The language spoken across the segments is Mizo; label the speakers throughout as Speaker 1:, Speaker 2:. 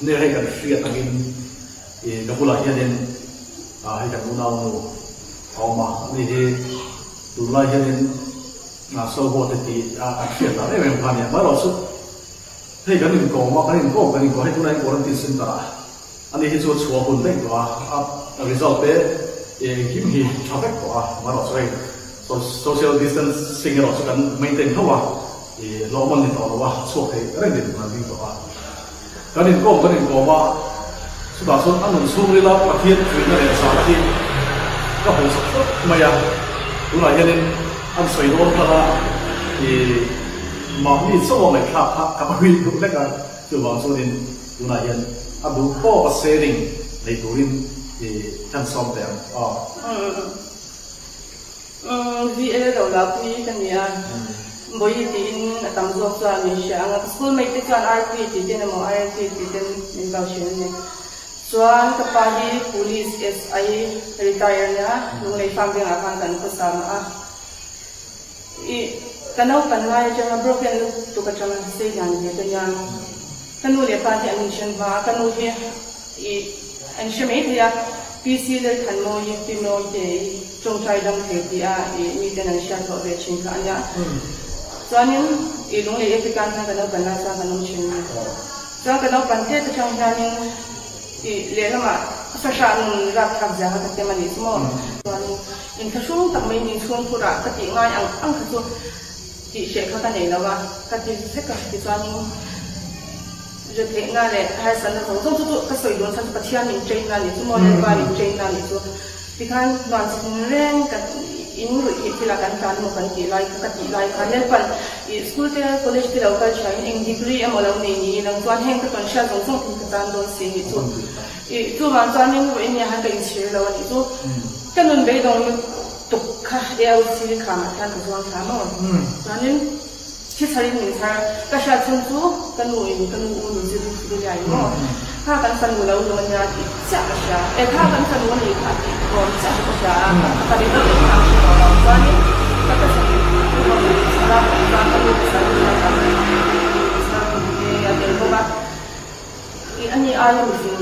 Speaker 1: Nia hei kan hriat angin i ka bulah hianin hei kan unaunu a awm a, ani hi tunlai hianin Soho te tih a kan hriat dan em em kha a nia. Amaherawhchu hei kan inkawm a, kan inkawm kan inkawm hei tunah hian quarantine center ah ani hi chu a chhuah hun daih tawh a, a result te engkim hi tha vek tawh a, amaherawhchu hei social distancing erawh chu kan maintain tho a, i hlawhman ni tawh lo a, chhuak thei reng din kan ding tawh a. Kan inkawm kan inkawm a, chutah chuan a nun chhungrila Pathian puihna leh zahna hi ka hmu chak khawp mai a, tunah hianin an sawi dawn khan a i mahni chauh a ngaihthlak kha ka va hui duh hlek a, chuvang chuanin tunah hian a duh tawk a sharing nei turin i kan sawm teh ang aw.
Speaker 2: VL lo la pui ka ni a, Bawihi tiin a tam zawk chuan min hria ang a, ka school mate te chuan RP tih ten emaw ILP tih ten min kau thin a ni. Chuan ka pa hi Police SI retire a nia, Lunglei farm vengah khan kan khawsa mah a. Ih, ka naupan lai atanga broken lutuk atanga sei dan ve te nia, ka nu leh pa hi an inhren hma a, ka nu hi ih an hre mai thei a, PC Lalthanmawii, Pi Mawitei, Tawngtai dam thei tih a ih miten an hriat hlawh ve thin kha a nia. Chuanin ih lunglei African hian ka naupan lai chuan kan awm thin a ni. Chuan ka naupan tet atang hianin ih lehlamah fahrah nun rapthlak zia kha ka tem a nih chu maw. Chuanin inthlahrung tak mai ni chhungkhurah ka tih ngai ang ang kha chu tih hreh kha ka nei lo a, ka ti vek a. Tichuanin retheihna leh harsatna zawng zawng chu chu ka sawi dawn chhan chu Pathian min train na a nih chu maw, Lalpa min train na a nih chu. Tikhan hnuan chhung reng kan in ruih theih thil ah kan tlan emaw kan tih lai kha ka tih lai khan Lalpan ih school te college te lo kal tha in eng degree emaw lo nei ni ilang chuan heng ka tawn hriat zawng zawng thil ka tan dawn si anih chu ih chuvang chuan in ruih ania han ka inchhir lo anih chu ka nun beidawng lutuk kha AOC khamah khan ka zuang thla maw chuanin Thi chharin min chhar. Ka hriat chhung chu ka nu in ka nu u nu zir in thil liai maw? Kha kan fanu lo lu ania tih chiah ka hria. E kha kan fanu a nih kha tih awm chiah chu ka hria a, ka ri deuh leh kha hre tawh lo. Chuanin ka ka chhan rawn chhar a, chuan ka nu pasal hi a tam chhar tum te a tel bawk a. I ani aia mifing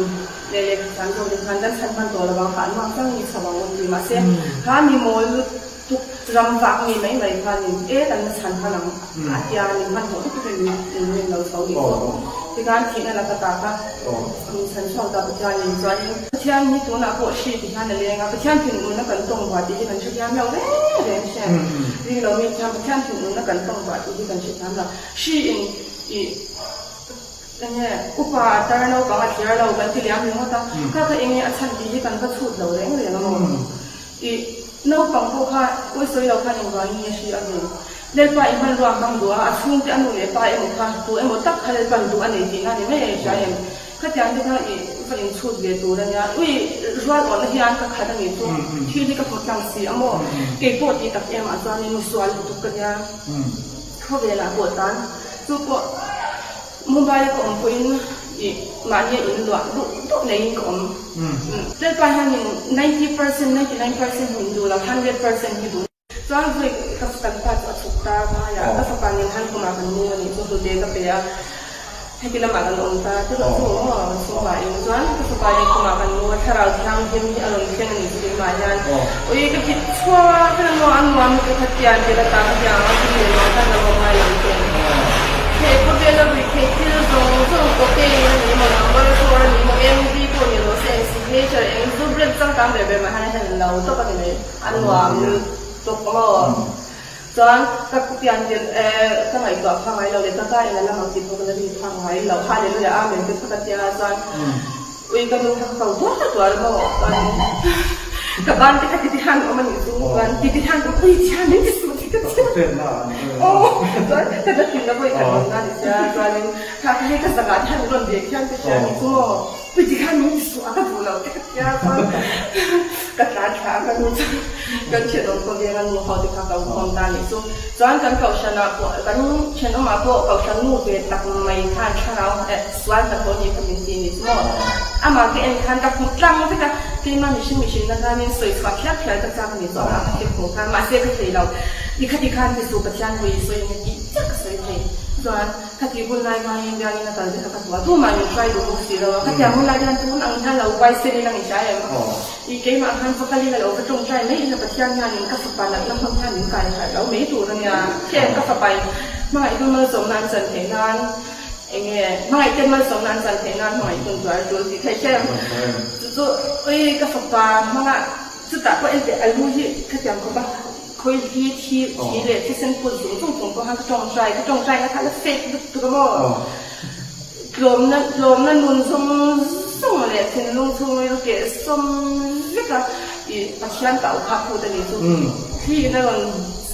Speaker 2: leh lehkha thiam zawk te khan kan chhan hman tawh lo ang kha an vang chang ni chho ang awm ti mahse kha mi mawl Tuk ram vak mi mai mai khanin e kan la chhan khan ang a tia min hman tawh lutuk in min lo chho nih chu. Tikhan thihna la ka ta kha min chhan chhuak ta Pathianin chuanin Pathian hi tunah pawh hri ti hian a leng a, Pathian thinurna kan tawng vah tih hi kan hrethiam lo reng reng hre. Ring lo mi thiam Pathian thinurna kan tawng vah tih hi kan hrethiam lo. Hri in ih enge upa a tar naupang a thliar lo kan ti liam ringawt a, kha kha enge a chhan tih hi kan va chhut lo reng reng a maw. I naupang pawh kha pawi sawi lo khan engvangin nge hri a veng? Lalpa i hmanrua a hmang duh a, a chhungte a nu leh pa emaw kha tu emaw tak kha Lalpa'n duh a nei tihna ni mai a inhria em? Khatiang te kha i va inchhut ve tur a nia. Ui, rual awhna hian ka khat a nih chu, thil hi ka hmu tlang si a maw? Kei pawh tih tak emah chuan in sual lutuk ka nia, khawvelah pawh tan chu pawh. Mumbai a ka awm pawhin ih mahni a in luah duh duh neiin ka awm. Lalpa hianin 90%, 99% hi min duh lo, 100% hi duh. Chuan vawi ka kan pa chu a chhuk ta vai a, ka fapa nen khan khumah kan mu a nih chu hnute ka pe a, heti lamah kan awm ta ti rawh chu maw kan chhung pah in chuan ka fapa nen khumah kan mu a, thlarau thianghlim hi a rawn thleng a nih chu keimah hian ui ka hit chhuak a nuam a nuam ka khat tian vel ata ka hiang a tih leh nuam khan ka lawm ngai lo che. He khawvela ruih theih thil zawng zawng cocaine a ni maw, number four a ni maw, MD pawh ni rawh se, eng signature, eng zu brand changkang ber ber mah hian a hian lo tawp a ni mai, a nuam tawp maw. Chuan ka pian tirh ka ngaihtuah phak ngai lo leh ka ka in a lam ang tih pawh ka la rin phak ngai lo, Hallelujah Amen te kha ka tia chuan Ui ka nu kha ka ko tuar tuar maw chuan ka ban te kha titi han awm a nih chu chuan titi han ka ui thian min ti suh tih ka chiang aw chuan ka la thin na vawi khat awm na ni sia chuanin kha ka hei ka zakah te han rawn ve khian ka hria ni chu maw ui ti khan min ti suh a ka duh lo te ka tia chuan ka tlan thla a ka nu chuan kan thenawm khawveng a nu ho te kha ka u khawm ta nih chu chuan kan kohhran ah pawh kan thenawm ah pawh kohhran nu ve tak mai khan thlarau eh Sual hnathawh ni kha min ti ni chu maw? Amah ka en khan ka hmu tlang vek a, keimah mihring mihrinna khanin sawi chhuah phiar phiar ka chak a ni chu amah ka thik hmuh khan mahse ka thei lo. Ti kha ti khan ti su Pathian hawi i sawi eng e tih chiah ka sawi thei. Chuan khatih hun lai hmangin biangin a kal vek a ka hmu a, tumah min hruai duh bawk si lo a, khatiang hun lai te hian tun ang hian lo huaisen ila nge hria em? I keimah khan va kal ila lo va tawngtai mai ila Pathian hianin ka fapa natna hmang hian min kai harh lo mai tur a nia. Heng ka fapa in hmangaih hun malsawmna an chan theih nan eng nge hmangaih ten malsawmna an chan theih nan hmangaih hun tuar tul tih theih hrem. Chu chu ui ka fapa hmanga chutah pawh enteh a lu hi khatiang khawp a khawi hi thi thi leh thisen put zung zung chung pawh khan ka tawngtai ka tawngtai na kha la fake lutuk a maw. Tlawmna tlawmna nun zawng zawng leh thinlung chhungril keh sawm vek a i Pathian ka auh phah phut a nih chu. Thli in a rawn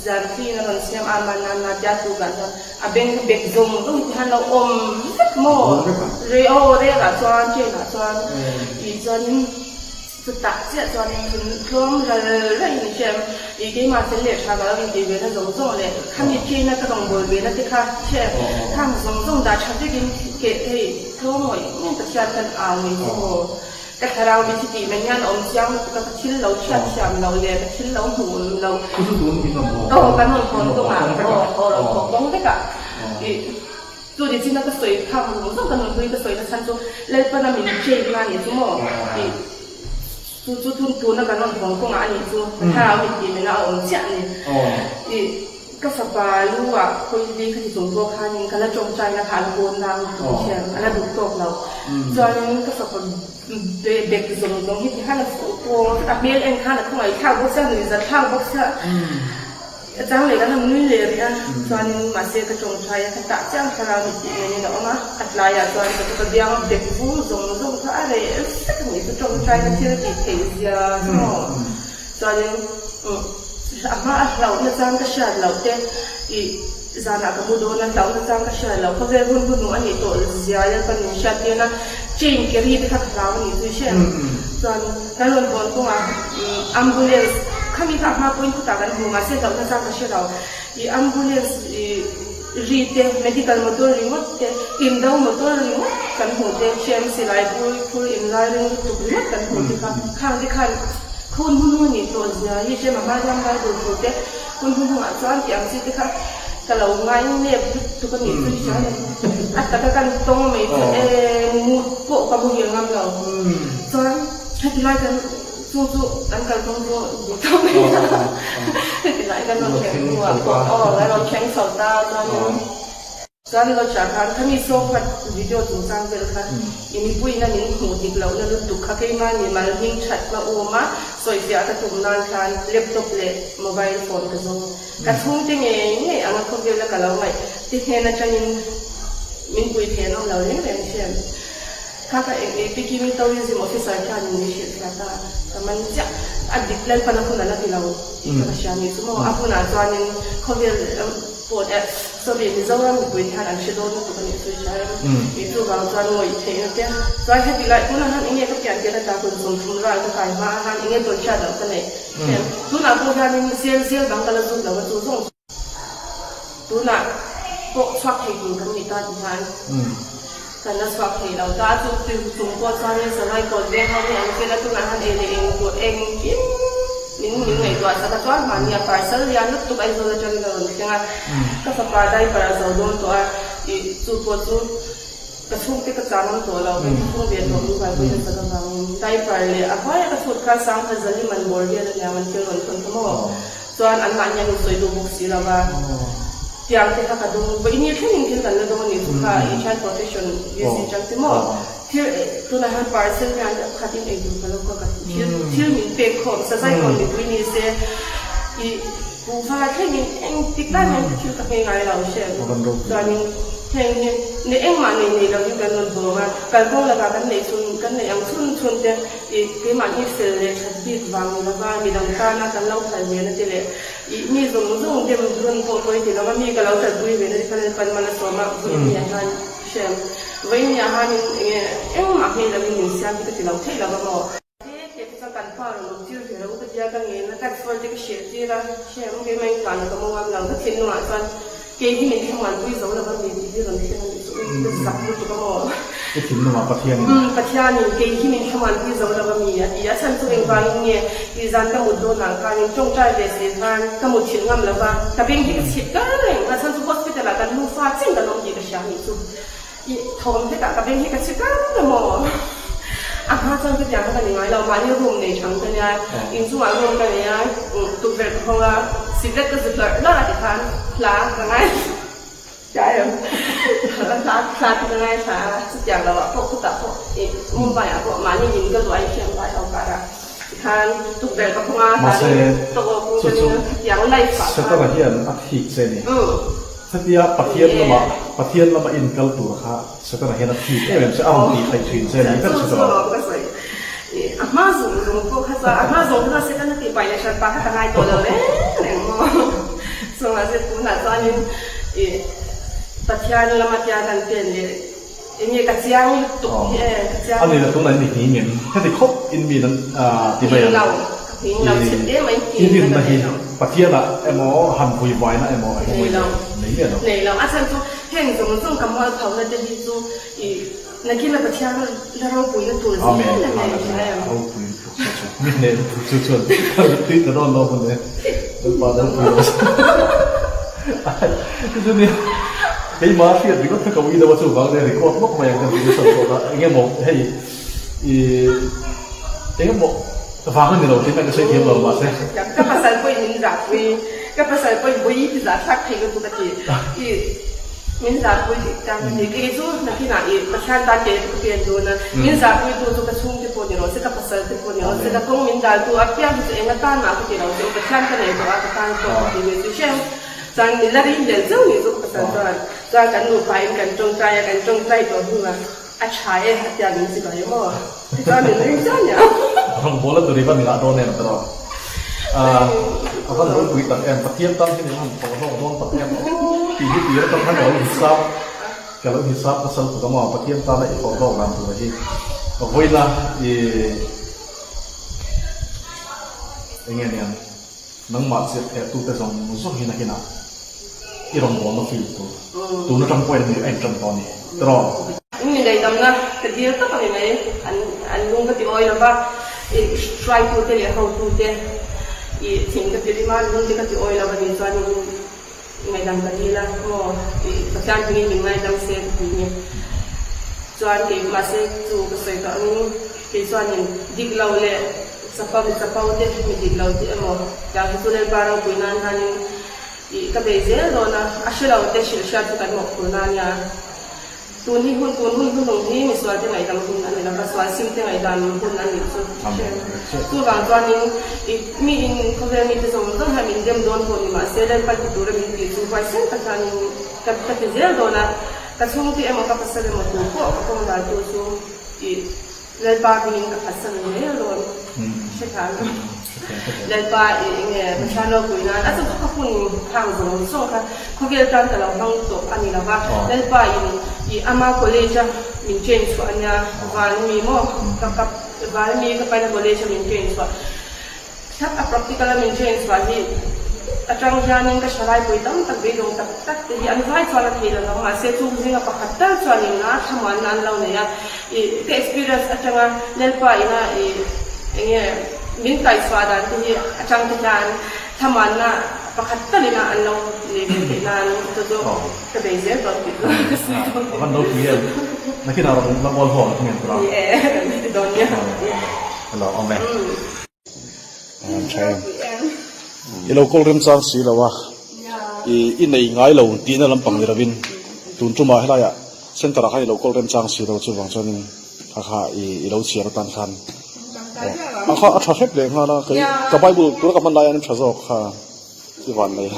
Speaker 2: zan thli in a rawn siam a man a na tia tu kan chuan a beng kha bek zawng zawng ti hian lo awm vek maw rei aw rel ah chuan train ah chuan i chuanin Chutah chiah chuan thun tlawm ral raih ni hriam i keimah fel leh tha ka lo intih ve na zawng zawng leh khami train a ka rawngbâwl ve na te kha hriam khang zawng zawng dah tha vekin keh thei tlawm ngawih ngawih Pathian kan au ngei chu maw. Ka thlarau mi thi tih men hian a awm chiang lutuk a, ka thil lo hriat thiam lo leh ka thil lo hmuh lo.
Speaker 1: Chu chu tun in rawn haw
Speaker 2: Aw kan rawn hawn kawng ah aw aw rawn haw kawng vek ah i. Chu ni chin a ka sawi phak zawng zawng ka nunpui ka sawi na chhan chu Lalpana min train na anih chu maw tih chu chu thun tuna kan rawn hawng kawngah anih chu ka thlarau mit tih mena a awm chiah ani tih ka fapa lu ah khawili kha ti chung pawh khanin ka la tawngtai na kha a la pawn nang lutuk i hriat a la duh tawk lo chuanin ka fapa bek zawng zawng hi ti khan a fuh pawng a hmel en khan a khawngaih thlak bawk sia nuih zat thlak bawk sia. Ka chang leh kan han nui leh rih a, chuanin mahse ka tawngtai a, ka tah chiang thlarau mit tih ngeiin a awm a, a tlaiah chuan ka ka biang a bek vur zawng zawng kha a reh vek a nih chu tawngtai na thil tih theih zia chu maw. Chuanin a hma a hlauhna chang ka hriat loh te ih zanah ka mu dawn a hlauhna chang ka hriat loh khawvel hun hun hmuh a nih tawh zia Lalpan min hriat tirna chain keri te kha ka hlau a nih chu i hre ang. Chuan kan rawn hawn kawngah ambulance khami kha a hma pawhin khutah kan hmu mahse hlauhna chang ka hre lo. Ih ambulance ih ri te medical motor ringawt te indo motor ringawt kan hmuh te hrem silai pui phur inlai ring lutuk ringawt kan hmuh te kha khang te khan hun hun hun nih tawh zia hi hrem a hma ram lai tur thu te hun hun hungah chuan tih ang chi te kha ka lo ngai nep lutuk a nih chu i hria a ni. A taka kan tawng mai chu e mut pawh ka muhil ngam lo. Chuan heti lai kan chu chu kan kalkawng chu dik tawh mai a, heti lai kan rawn thleng hnuah pawh aw kan rawn thleng chho ta chuanin chuan lodge ah khan khami sawngkhat video chungchang vel kha i mipuiin a min hmuh dik lohna lutuk kha keimah ni mal hming that ka um a, sawifiah ka tum nan khan laptop leh mobile phone ka zawng. Ka chhungte ngei ngei anga khawvela ka lo ngaih ti hnen atangin min pui thei an awm lo reng reng ṭhin. Kha ka eng eng Pikimi Tourism Officer khian min hrilh thla ta, ka man chiah. A dik Lalpan a hun a la ti lo tih kha ka hria ni chu maw. A hunah chuanin khawvel pawh eh sorry Mizoram mipui te hian an hre dawn lutuk a nih chu i hria em? Tih chuvang chuan ngawih theihna te chuan heti lai tunah hian eng nge ka pian tirh ata kum 30 ral ka kai hma a han eng nge tawn hriat loh ka neih. Tunah pawh hianin zel zel dang ka la zut lo a chu zawng chu tunah pawh chhuak thei tur kan nih ta ti hian kan la chhuak thei lo ta a chu chung pawh chuanin Savai kawt veng ho hi an fel a tunah hian ei leh eng tur engkim min min ngaihtuah sak a chuan mahni a parcel lian lutuk Aizawl atangin a rawn thleng a ka fapa diaper a zo dawn tawh a ih chu pawh chu Ka chhungte ka chang ang tawh lo, ka inchhung ve tawh min buaipui nasa ka vangin diaper leh a hnuaia ka chhut khan Sangha Zali man bawr vel a niang an thil rawn thawn kha maw? Chuan anmahni an insawi duh bawk si lo va, tiang te kha ka dawng vawiin thlengin thil kan la dawng a nih chu kha i child protection VC chang te maw? Thil tunah hian parcel hian khatin ei tur ka lo ka ka thil thil min pek khawm sazai kawn mipui ni se i kuhva thlengin engtik lai hian thil ka nghei ngai lo hre chuanin heng hi ne engmah nei nei lovin kan rawn bawng a kalkawng lakah kan neih chhun kan neih ang chhun chhun te i keimahni fel leh that bik vang ni lova midang tana kan lo phal ve na te leh i mi zawng zawng dem rawn pawh pawi ti lova mi ka lo thatpui ve na te kha Lalpan mal a sawm a vawiin ni ah hian Hrem, vawiin ni ah hianin enge engmah hmel lovin min siam hi ka ti lo theih lo va maw? Te te te chuan kan pa rawn awm tir ve lo ka tia ka ngen a, ka chhuar te ka hreh tir a, hrem keimah in tlan a ka mawngam lo, ka thinlung ah chuan kei hi min thlamuan pui zo lo va mi tih hi rawn thleng a nih chu, ui ka zak lutuk a maw?
Speaker 1: I thinlungah Pathianin.
Speaker 2: Umm Pathianin kei hi min thlamuanpui zo lo a mi a ti. A chhan chu engvangin nge i zan ka mut dawnah khanin tawngtai ve si khan ka mut thilh ngam lo va, ka beng hi ka chhit kar reng. A chhan chu hospital ah kan nufa chen kan awm tih ka hria anih chu. I thawm hlekah ka beng hi ka chhi kar emaw? A hma chuan chutiang kha ka ni ngai lo, mahni room nei thang ka nia, inchungah room ka nei a, tukverh ka hawng a, cigarette ka zu hlarh hlarh a tikhan hla ka ngai hria em? Hla hla te ka ngaithla a, chutiang lo ah pawh khutah pawh i Mumbai ah pawh mahni in ka luah in hriam vai ho kar a, tikhan tukverh ka hawng a, hla ka aw pawh ka ring a, khatiang life ah khan.
Speaker 1: Setana hian a thik che ni. Hetia Pathian lama Pathian lama in kal tur kha Setana hian a thik em em che, a rawn tih theih thin che ni ber che chu lo.
Speaker 2: A hma zung zung pawh kha chuan a hma zung kha chuan Setana tih pai leh hran pah kha ka ngai tawh lo reng reng maw. Chungah che tunah chuanin i Pathian lama tia kan pen leh eng nge ka chiang lutuk hi e, ka chiang.
Speaker 1: A ni la tunah in mi nghing em? Heti khawp in mi nan ti mai ang.
Speaker 2: Nghing lo, ka nghing lo chhe em mai,
Speaker 1: I rinna hi Pathianah emaw han vui vaina emaw a
Speaker 2: Nei lo.
Speaker 1: Nei miah lo.
Speaker 2: Nei lo. A chhan chu heng zawng zawng ka mual phona te hi chu i nakina Pathian la ropuina tur zel
Speaker 1: Amen.
Speaker 2: a nei hria em?
Speaker 1: Ropui lutuk chu chu. Mi hneh lutuk chu chuan ka mittui ta dawn lo mawn e. Lalpa ropui rawh se. Chu chu nia keimah hriat ringawt kha ka ui deuh a chuvang nia record lawk mai ang ka ti nasa tawh a. Engemaw hei i engemaw Vang a ni lo tih ka sawi thiam lo mahse.
Speaker 2: Ka pasal pawhin min zahpui, ka pasal pawhin vawi ti zah thlak thei lutuk a ti. I min zahpui tih tan ka ti. Kei chu nakinah i Pathian tan kei chu ka pen dawn a, min zahpui tu chu ka chhungte pawh ni rawh se, ka pasal te pawh ni rawh se, ka kawng min dal tu apiang hi chu eng atan mah ka ti lo che u, Pathian ka nei tawh a, ka tan pawh ka ti ve chu hreng. Chuan min la rin leh zeuh nih chu ka pasal chuan, chuan kan nupa in kan tawngtai a, kan tawngtai tawh hnuah a tha e a tia min chi bai maw? Tichuan min ring chiah nia.
Speaker 1: Rawngbawla tur i va ni lah dawn em tawh. A van ropui tak em, Pathian tan hian i va han thaw hlawk dawn tak em aw tih hi tir atang khan ka lo hisap, ka lo hisap nasa lutuk a maw, Pathian tana i thaw hlawk dan tur hi ka vawiin a i enge niang nangmah chiah theh tute zawng zawng hi nakinah i rawngbawlna feel tur tun atang pawhin a intan tawh a ni tiraw.
Speaker 2: Mi ngaihdamna ka dil tak a ni mai, an lung ka ti awi lova, i hruaitute leh hotute i thin ka ti rim a, lung te ka ti awi lova ni chuanin ngaihdam ka dil a, aw i Pathian hmingin min ngaidam se ka ti ni. Chuan kei mahse chu ka sawi tawh angin kei chuanin dik lo leh chapo mi chapo te mi dik lo te emaw tiang hi chu Lalpa ropui nan hianin i ka bei zel dawn a, a hre lo te hrilh hriat chu kan mawhphurh na nia. Tun hi hun, tun hun hnuhnung hi misual te ngaihdam hun a ni lo va, sual sim te ngaihdam hun a nih chu hre. Chuvang chuanin i mi in khawvel mite zawng zawng hian min dem dawn pawh ni mahse Lalpan ti tura min tih chu huaisen tak hianin ka ka ti zel dawn a, ka chhungte emaw ka pasal emaw tu pawh ka pawm dal tu chu i Lalpa hmingin ka phatsan zel dawn hre thlan a. Lalpa i enge Pathian ropui nan a chawp ka hun khang zawng zawng kha khawvel tan ka lo hmang tawh a ni lo va. Lalpa in i ama college a min train chhuah a nia van mi maw ka ka van mi ka paina college a min train chhuah thlap a practical a min train chhuah hi atang hianin ka hra-laipui tam tak beidawng tak tak te hi an vai chuan a thei lo vang mahse chung zinga pakhat tal chuanin a thlamuanna an lo nei a i ka experience atanga Lalpa ina i enge min kaihchhuah dan te hi atang te hian thlamuanna pakhat talina an lo nei ve theih nan chu chu ka bei zel dawn tih chu ka sawi dawn.
Speaker 1: A van ropui em? Nakinah rawn la mual haw ang thung em tura?
Speaker 2: Ni e, kan ti dawn nia.
Speaker 1: Hello, awm e. Tha em. I lo kawl remchang si lo a, i i nei ngai lo tihna lampang ni lovin tun tumah helaiah center ah khan i lo kawl remchang si lo chuvang chuanin kha kha i i lo chhiar atan khan a kha a tha hrep leh nghal a kei ka bible tura ka hman lai hian a tha zawk kha i van nei.